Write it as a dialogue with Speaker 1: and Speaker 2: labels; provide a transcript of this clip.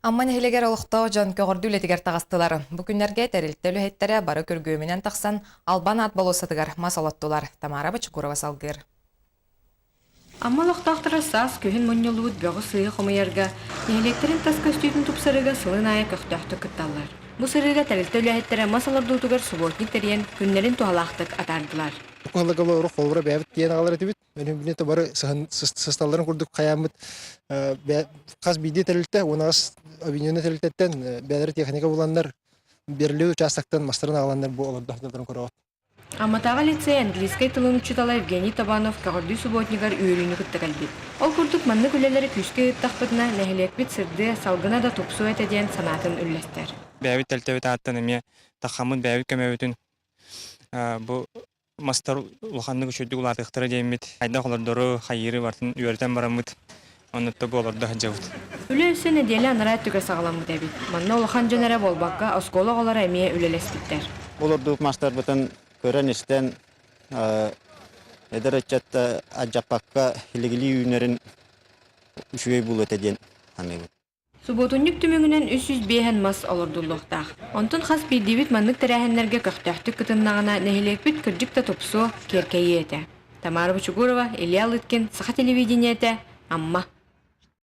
Speaker 1: Амма нэһилиэгэр олохтоох дьон көҕөрдүү үлэтигэр таҕыстылар. Бу күннэргэ тэрилтэ үлэһиттэрэ бары күргүөмүнэн тахсан Албан аат болуоссатыгар мас олоттулар. Тамара Бочкурова салгыыр.
Speaker 2: Амма олохтоохторо саас, күһүн мунньуллубут бөҕү-сыыһы хомуйарга, нэһилиэктэрин тас көстүүтүн тупсарыыга сылын аайы көхтөөхтүк кытталлар. Бу сырыыга тэрилтэ үлэһиттэрэ мас олордуутугар субботник тэрийэн, күннэрин туһалаахтык атаардылар.
Speaker 3: Куһалагалары холобура бэйэбит тиийэн аҕалар этибит. Өнүмбүнэ бары сысталларын курдук хайааммыт хас биирдии тэрилтэ уонаас объединенный тэрилтэттэн бэйэлэрэ техника буланнар берлин участоктан мастарын аҕаланнар бу олордохторун көрөҕүт.
Speaker 2: Амматааҕы лицей английскай тылын учуутала Евгений Табанов көҕөрдүү субботнигар үөрүүнү кытта кэлбит. Ол курдук маннык үлэлэри күүскэ ыыттахпытына, нэһилиэкпит сырдыа, салгына да тупсуо этэ диэн санаатын үллэстэр.
Speaker 4: Бэйэбит тэрилтэбит ааттан эмиэ таххаммыт бэйэбит көмөбүтүн бу мастар улаханнык үчүгэйдик улаатыахтара диэммит хайдах олордору, хайыыры барытын үөрэтэн бараммыт оннук бу олордо сылдьабыт.
Speaker 2: Үлэ өссө нэдиэлэ анараа өттүгэр саҕаламмыт эбит. Манна улахан дьон эрэ буолбакка, оскуола оҕолоро эмиэ үлэлэспиттэр.
Speaker 5: Олордубут мастарбытын көрөн-истэн, эдэр ыччат алдьаппакка илигилии үүнэрин үчүгэй буолуо этэ диэн саныыбын.
Speaker 2: Субуотунньук түмүгүнэн 305 мас олордуллуохтаах. Онтон хас биирдиибит маннык тэрээһиннэргэ көхтөөхтүк кытыннаҕына, нэһилиэкпит кырдьык да тупсуо, киэркэйиэ этэ. Тамара Бочугурова, Илья Лыткин, Саха телевидениетэ, Амма.